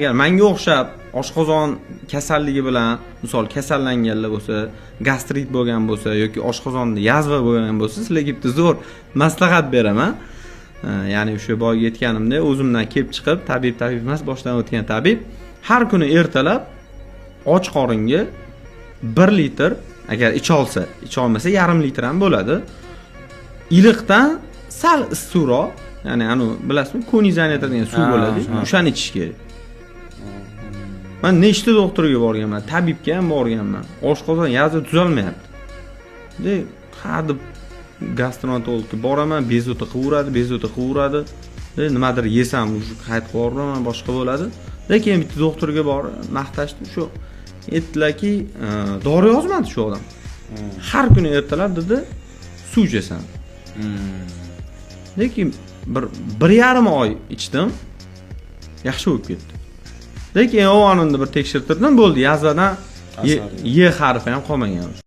Agar manga o'xshab oshqozon kasalligi bilan, misol, kasallanganlar bo'lsa, gastrit bo'lgan bo'lsa yoki oshqozonda язва bo'lgan bo'lsa, sizlarga bitta zo'r maslahat beraman. Ya'ni o'sha boyagi aytganimdek, o'zimdan kelib chiqib, tabib tabib emas, boshdan o'tgan tabib, har kuni ertalab och qoringa 1 litr, agar icholsa, icholmasa yarim litr ham bo'ladi, iliqdan sal issiqroq, ya'ni anavi, bilasizmi, konizatsiya degan suv bo'ladi, o'shani ichish kerak. Man nechta doktorga borganman, tabibga ham borganman, oshqozon язва tuzalmayapti de. Ha deb gastroenterologga boraman, bezovta qilaveradi, bezovta qilaveradi de, nimadir yesam, уже qaytib yuboraman, boshqa bo'ladi de. Keyin bitta doktorga borib maqtashdi, shu aytdilarki, dori yozmadi shu odam, har kuni ertalab, dedi, suv ichasan. Lekin 1,5 oy ichdim, yaxshi bo'lib ketdi. Lekin yovonimni bir tekshirtirdim, bo'ldi, язва dan Asar. "Е" harfi ham qolmagan.